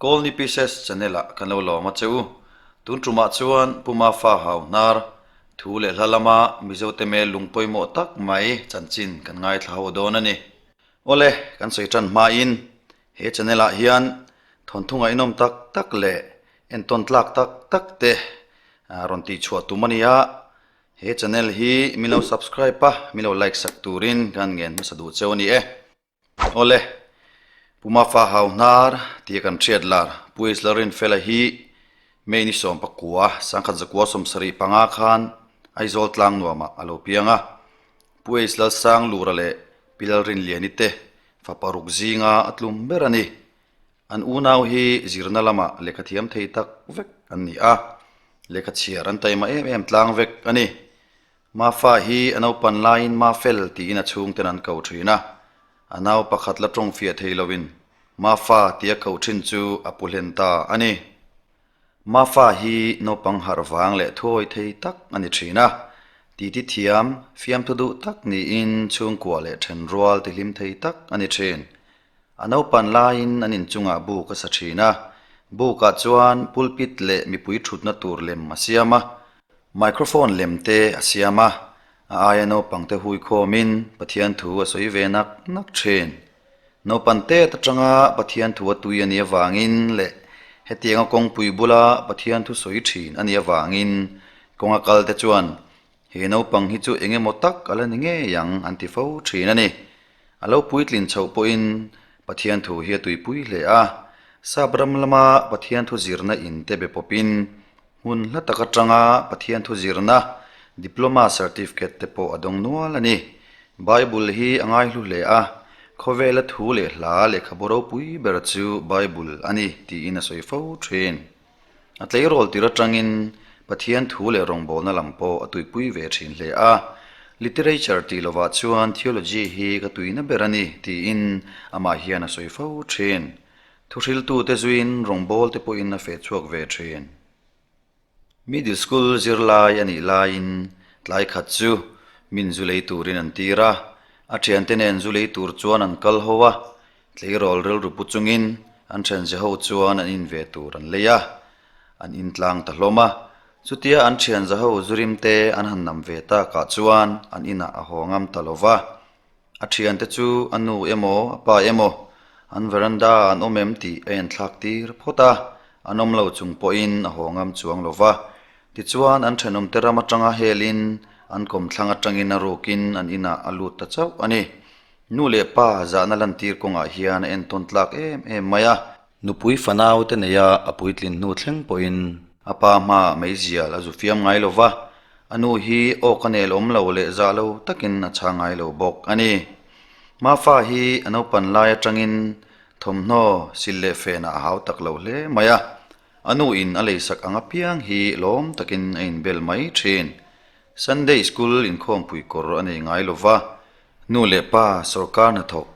Kawlni Pieces channel ah kan lo lawm a che u. Tun tumah chuan Pu Mafa Hau Hnar thu leh hla lama Mizote mel lung pawimawh tak mai chanchin kan ngaithla ho dawn a ni. Awle, kan sawi tan hmain he channel ah hian thawnthu ngaihnawm tak tak leh entawn tlak tak tak te rawn tihchhuah tum a ni a. He channel hi min lo subscribe a, min lo like sak turin kan ngen hmasa duh cheu a ni e. Awle, Pu Mafa Hau Hnar tia kan hriat lar Pu Isla Rinfela hi May ni 19, 1975 khan Aizawl tlang nuamah a lo piang a. Pu Ace Lalsang Lura leh Pi Lalrinliani te fa paruk zinga a tlum ber a ni. An unau hi zirna lamah lehkha thiam thei tak vek an ni a, lehkha chhiar an taima em em tlang vek a ni. Mafa hi a naupan laiin Mafel tiin a chhungten an ko thin a, a nau pakhat la tawng fiah thei loin Mafa tia koh thin chu a pu hlen ta a ni. Mafa hi naupang harh vang leh thuawi thei tak a ni thin a, titi thiam, fiamthu duh tak niin chhungkua leh thenrual tihlim thei tak a ni thin. A naupan laiin an inchungah buk a sa thin a, bukah chuan pulpit leh mipui thutna tur lem a siam a, microphone lem te a siam a, a aia naupangte hui khawmin Pathian thu a sawi ve nak nak thin. Naupan tet atanga Pathian thu a tui a nih avangin leh hetianga kawngpui bula Pathian thu sawi thin a nih avangin kawnga kalte chuan He naupang hi chu eng emaw tak a la ni ngei ang an ti fo thin a ni. A lo puitlin chhoh pawhin Pathian thu hi a tuipui hle a. Sap ram lama Pathian thu zirna in te be pawpin hmun hla tak atanga Pathian thu zirna Diploma Certificate te pawh a dawng nual a ni. Bible hi a ngaihlu hle a, khawvela thu leh hla lehkhabu ropui ber chu Bible a ni tiin a sawi fo thin. A tleirawl tir atangin Pathian thu leh rawngbawlna lam pawh a tuipui ve thin hle a. Literature tih lovah chuan theology hi ka tuina ber a ni tiin amah hian a sawi fo thin. Thuhriltute zuiin rawngbawlte pawhin a feh chhuak ve thin. Middle school zirlai a nih laiin tlai khat chu min zu lei turin an tir a, a thiante nen zu lei tur chuan an kal ho a, Tleirawl rilru pu chungin an thianze ho chuan an in ve tur an lei a, an in tlang ta hlawm a. Chutia an thianza ho zurim te an han nam ve takah chuan an inah a haw ngam ta lo va. A thiante chu a nu emaw a pa emaw an veranda ah an awm em tih a enthlak tir phawt a, an awm lo chung pawhin a haw ngam chuang lo va. Tichuan an thenawmte ram atanga helin an kawmthlang atangin a rukin an inah a lut ta chauh a ni. Nu leh pa zahna lantir kawngah hian a entawn tlak em em mai a. Nupui fanau te neia a puitlin hnu thleng pawhin a pa hmaah meizial a zu fiam ngai lo va, a nu hi aw ka nel awm lo leh zah lo takin a chhang ngai lo bawk a ni. Mafa hi a naupan lai atangin thawmhnaw sil leh fenah a hau tak lo hle mai a, a nu in a leisak ang apiang hi lawm takin a inbel mai thin. Sunday School inkhawmpui kawr a nei ngai lo va, Nu leh pa sawrkar hnathawk,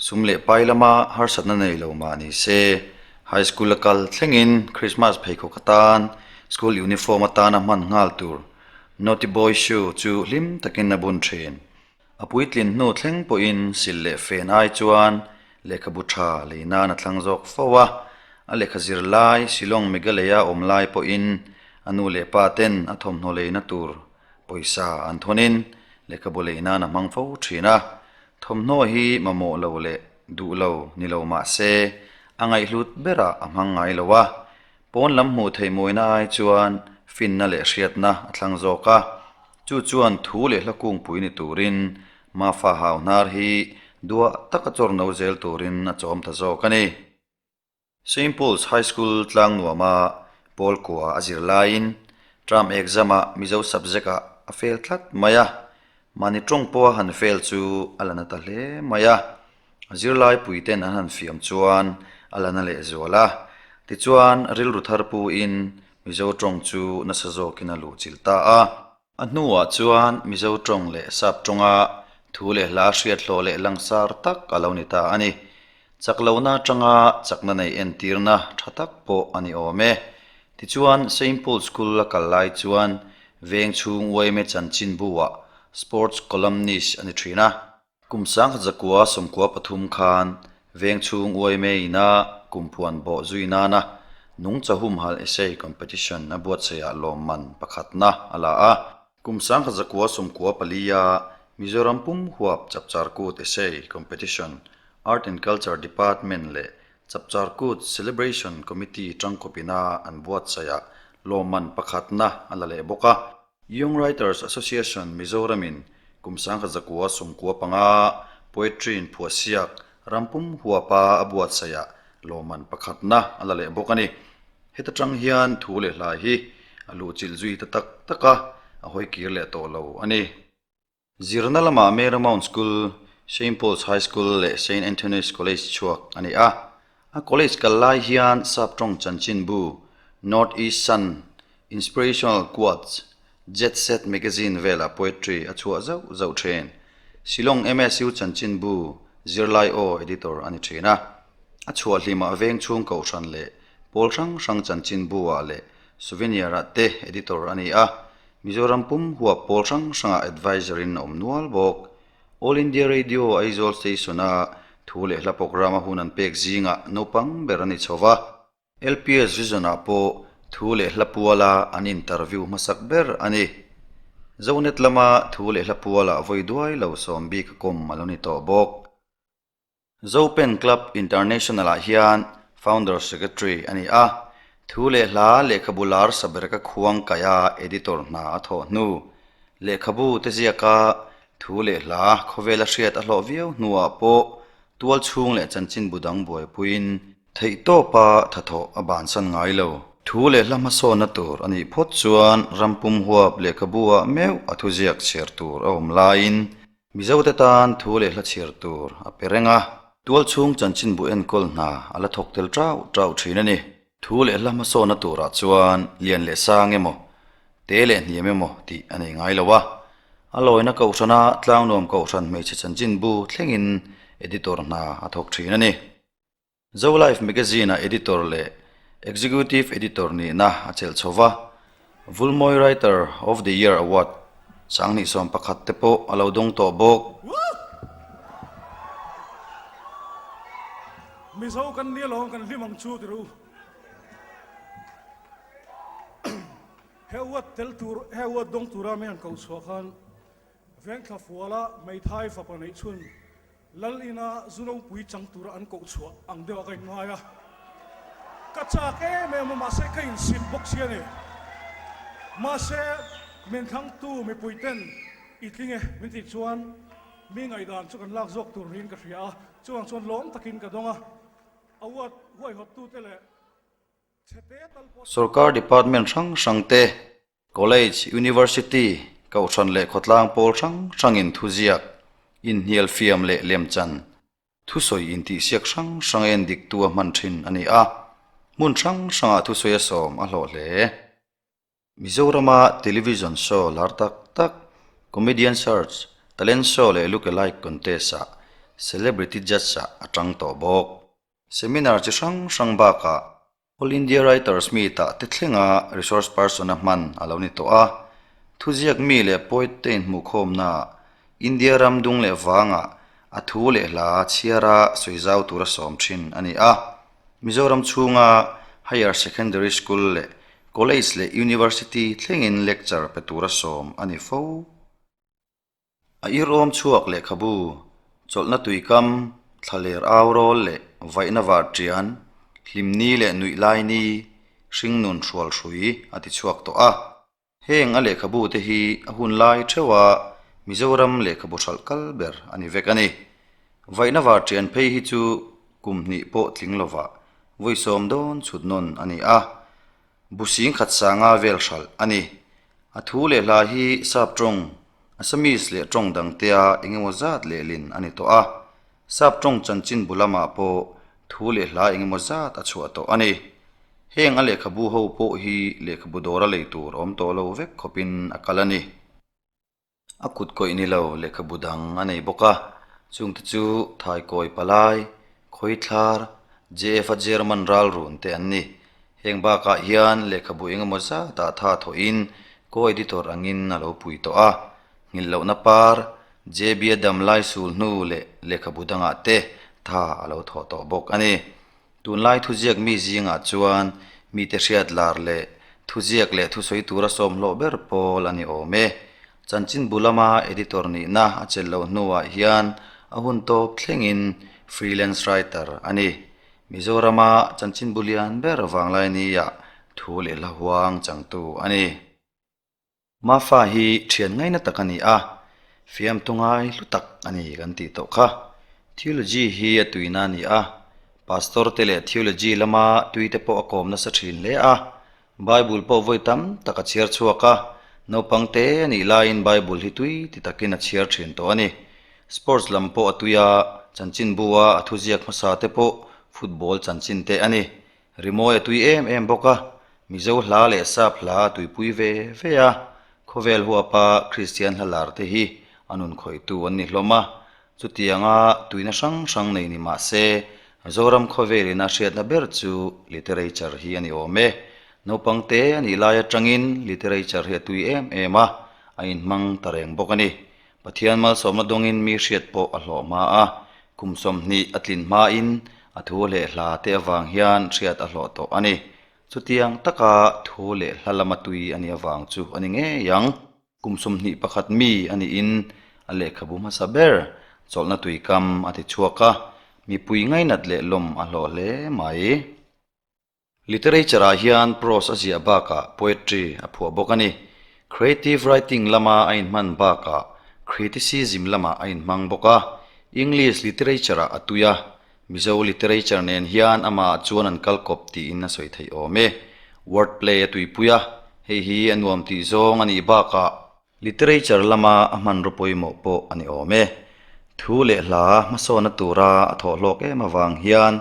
sum leh pai lama harsatna nei lo mah ni se, High School a kal thlengin Christmas pheikhawk atan school uniform atana hman nghal tur Naughty Boy shoe chu hlim takin a bun thin. A puitlin hnu thleng pawhin sil leh fen ai chuan lehkhabu tha lei nan a thlang zawk fo a, a lehkha zir lai Shillong Meghalaya awm lai pawhin a nu leh pa ten a thawmhnaw leina tur Pawisa an thawnin lehkhabu lei nan a hmang fo thin a, thawmhnaw hi mamawh lo leh duh lo ni lo mah se a ngaihhlut berah a hmang ngai lo a, pawn lam hmuh theih mawina ai chuan finna leh hriatna a thlang zawk a, chu chuan thu leh hla kungpui ni turin Mafa hau hnar hi duah taka chawr no zel turin a chawm ta zawk a ni. Saint Paul's High School tlang nuama pawl kua a zir laiin term exam-ah Mizo subject-ah a fail tlat mai a, mahni tawng pawha han fail chu a la na ta hle mai a, a zirlai puiten an han fiam chuan a la na lehzual a, tichuan rilru thar puin Mizo tawng chu nasa zawkin a luhchilh ta a. A hnuah chuan Mizo tawng leh Sap tawnga thu leh hla hriat hlawh leh langsar tak a lo ni ta a ni. Chak lohna atanga chakna nei entirna tha tak pawh a ni awm e. Tichuan, Saint Paul School a kal lai chuan veng chhung uaime chanchinbu-ah Sports Columnist a ni thin a. Kum 1993 khan veng chhung uaime ina Kumphuan bawh zui nana Nungcha Humhalh Essay Competition a buatsaihah lawmman pakhatna a la a. Kum 1994 a Mizoram pum huap Chapchar Kut Essay Competition, Art and Culture Department leh Chapchar Kut Celebration Committee tangkawpina an buatsaihah lawmman pakhatna a la leh bawk a. Young Writers Association Mizoramin kum 1995 Poetry in phuahsiak ram pum huapa a buatsaihah lawmman pakhatna a la leh bawk a ni. Heta tang hian thu leh hla hi a luhchilh zui ta tak tak a, a hawi kir leh tawh lo a ni. Zirna lamah Marymount School, Saint Paul's High School leh Saint Anthony's College chhuak a ni a. A college kal lai hian Saptawng chanchinbu, North East Sun, Inspirational Quotes, Jet Set Magazine velah poetry a chhuah zauh zauh thin. Shillong MSU chanchinbu zirlai aw editor a ni thin a. A chhuah hlimah veng chhung kohhran leh pawl hrang hrang chanchinbu-ah leh souvenir-ah te editor a ni a. Mizoram pum huap pawl hrang hrangah adviser-in a awm nual bawk. All India Radio Aizawl Station-a thu leh hla programme a hun an pek zingah naupang ber a ni chho va. LPS Vision-ah pawh thu leh hla puala an interview hmasak ber a ni. Zonet lama thu leh hla pualah vawi duai lo sawm bik a kawm a lo ni tawh bawk. Zopen Club International-ah hian Founder Secretary a ni a, thu leh hla lehkhabu lar sabereka khuang kaia editor hna a thawh hnu, lehkhabu te ziaka thu leh hla khawvela hriat a hlawh viau hnuah pawh tual chhung leh chanchinbu dang buaipuiin theihtawpa thathawh a bansan ngai lo. Thu leh hla hmasawnna tur a nih phawt chuan ram pum huap lehkhabu-ah meuh a thuziak chhiar tur a awm laiin Mizote tan thu leh hla chhiar tur a pe reng a. Tualchhung chanchinbu enkawl hna a la thawk tel tau tau thin a ni. Thu leh hla hmasawnna turah chuan lian leh sang emaw, te leh hniam emaw tih a nei ngai lo a. A lawina kohhrana Tlangnuam Kohhran hmeichhe chanchinbu thlengin editor hna a thawk thin a ni. Zolife Magazine-a editor leh executive editor nihna a chelh chho va, Vulmawi Writer of the Year Award 2011 te pawh a lo dawng tawh bawk. Mizo kan nia lawm kan hlim ang chu ti ru. He uat tel tur, he uat dawng tura mi han koh chhuah khan Vengthla fuala hmeithai fapa neih chhun Lal ina zu ropui chang tura an koh chhuah ang deuh ah ka inngai a, ka chak em em a mahse ka insit bawk si a ni. Mahse min thlangtu mipui ten i tling e min tih chuan mi ngaihdan chu kan lak zawk tur niin ka hria a, chuvang chuan lawm takin ka dawng a, award huaihawttute leh Sorkar department hrang hrang te, college, university, kohhran leh khawtlang pawl hrang hrangin thuziak, inhnial fiam leh lemchan, thusawi intihsiak hrang hrang en diktu a hman thin a ni a, hmun hrang hrangah thusawi a sawm a hlawh hle. Mizorama television show lar tak tak, Comedian Search, Talent Show leh Look Alike Contest-ah Celebrity Judge-ah a tang tawh bawk. Seminar chi hrang hrang bakah All India Writers Meet-ah te thlenga resource person-a hman a lo ni tawh a. Thuziak mi leh poet te inhmuhkhawmnaah India ram dung leh vangah a thu leh hla chhiara sawi zau tura sawm thin a ni a. Mizoram chhunga Higher Secondary School leh College leh University thlengin lecture pe tura sawm a ni fo. A irawm chhuak lehkhabu, chawlhna tuikam, thlaler au rawl leh vaihna var ṭian, hlimni leh nuih lai ni, hringnun hrual hrui a ti chhuak tawh a. Heng a lehkhabu te hi a hun lai theuha Mizoram lehkhabu hralh kal ber a ni vek a ni. Vaihna var ṭian phei hi chu kum hnih pawh tling lovah vawi sawm dawn chhut nawn a ni a. Bu sing khat sanga vel hralh a ni. A thu leh hla hi Sap tawng, Assamese leh tawng dangtea eng emaw zat lehlin a ni tawh a. Sap tawng chanchin bu lamah pawh thu leh hla eng emaw zat a chhuah tawh a ni. Heng a lehkhabu ho pawh hi lehkhabu dawra lei tur a awm tawh lo vek khawpin a kal a ni. A kut kawih ni lo lehkhabu dang a nei bawk a, chungte chu Thaikawi Palai, Khawithlar, JF-a German ralrun te an ni. Heng bakah hian lehkhabu eng emaw zatah tha thawhin co-editor angin a lo pui tawh a, nghilh lohna par, JB-a dam lai sul hnu leh lehkhabu dangah te tha a lo thawh tawh bawk a ni. Tunlai thuziak mi zingah chuan mite hriat lar leh thuziak leh thusawi tura sawm hlawh ber pawl a ni awm e. Chanchinbu lama editor nihna a chelh loh hnuah hian a hun tawp thlengin freelance writer a ni. Mizorama chanchinbu lian ber vanglai nia thu leh hla huang changtu a ni. Mafa hi thian ngaina tak a ni a, fiamtu ngai hlu tak a ni kan tih tawh kha. Theology hi a tuina a ni a, Pastor te leh theology lama tui te pawh a kawm nasa thin hle a. Bible pawh vawi tam tak a chhiar chhuak a, naupang te a nih laiin Bible hi tui ti takin a chhiar thin tawh a ni. Sports lam pawh a tui a, chanchinbu-a a thuziak hmasa te pawh football chanchin te a ni. Rimawi a tui em em bawk a, Mizo hla leh Sap hla a tuipui ve ve a, khawvel huapa Kristian hla lar te hi a nun khawihtu an ni hlawm a, chutianga tuina hrang hrang nei ni mah se, Zoram khawvelin a hriatna ber chu literature hi a ni awm e. Naupang te a nih lai atangin literature hi a tui em em a, a inhmang ta reng bawk a ni. Pathian malsawmna dawngin mi hriat pawh a hlawh hma a, kum 20 a tlin hmain a thu leh hla te avang hian hriat a hlawh tawh a ni. Chutiang taka thu leh hla lama tui a nih avang chu a ni ngei ang. Kum 21 mi a niin a lehkhabu hmasa ber chawlhna tuikam a ti chhuak a, mipui ngainat leh lawm a hlawh hle mai. Literature-ah hian prose a ziah bakah poetry a phuah bawk a ni. Creative writing lama a inhman bakah criticism lamah a inhmang bawk a. English literature-ah a tui a, Mizo literature nen hian amah chuan an kal kawp tiin a sawi theih awm e. Word play a tuipui a, hei hi a nuam tih zawng a nih bakah Literature lama a hmanraw pawimawh pawh a ni awm e. Thu leh hla hmasawna tura a thawh hlawk em avang hian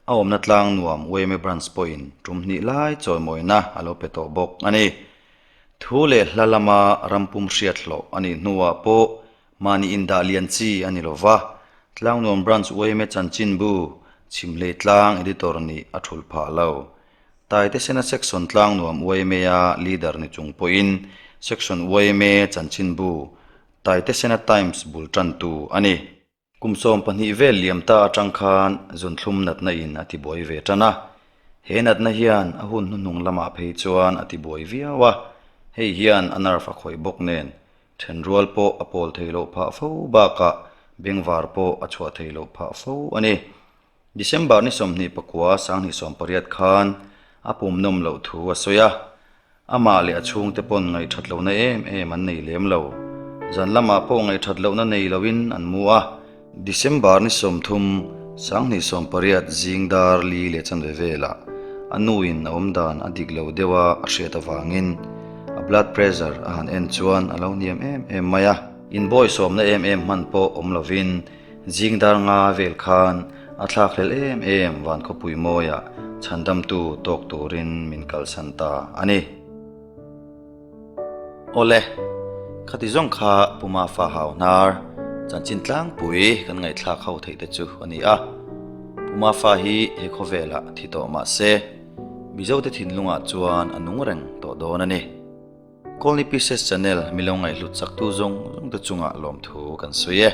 a awmna tlang nuam Weme Branch pawhin tum hnih lai chawimawina a lo pe tawh bawk a ni. Thu leh hla lama rampum hriat hlawh a nih hnuah pawh mahni indah lian chi a ni lova, Tlangnuam Branch Weme chanchinbu Chhimhlei Tlang Editor nih a thulh phah lo. Taitesena Section Tlangnuam YMA-a leader ni chung pawhin Section YMA chanchinbu Taitesena Times bul tantu a ni. Kum 12 vel liam ta atang khan zunthlum natna in a tibuai ve tan a. He natna hian a hun hnuhnung lamah phei chuan a tibuai viau a, hei hian a nerve a khawih bawk nen thenrual pawh a pawl thei loh phah fo bakah bengvar pawh a chhuah thei loh phah fo a ni. December ni 29 2018 khan a pum nawm loh thu a sawi a, amah leh a chhungte pawn ngaihthat lohna em em an nei lem lo. Zan lamah pawh ngaihthat lohna nei loin an mu a. December ni 30 2018 zing dar li leh chanve velah a nuin a awmdan a dik lo deuh a a hriat avangin a blood pressure a han en chuan a lo hniam em em mai a. Inbawisawmna em em hman pawh awm lovin Zing dar nga vel khan a thlak hlel em em van khawpui mawiah chhandamtu tawk turin min kalsan ta a ni. Awle, khati zawng kha Puma fa hau hnar chanchin tlangpui kan ngaihthlak ho theih te chu a ni a. Puma fa hi he khawvelah thi tawh mah se, Mizote thinlungah chuan a nung reng tawh dawn a ni. Colney Pieces Channel milo ngaihhlut chaktu zawng zawng te chungah lawmthu kan sawi e.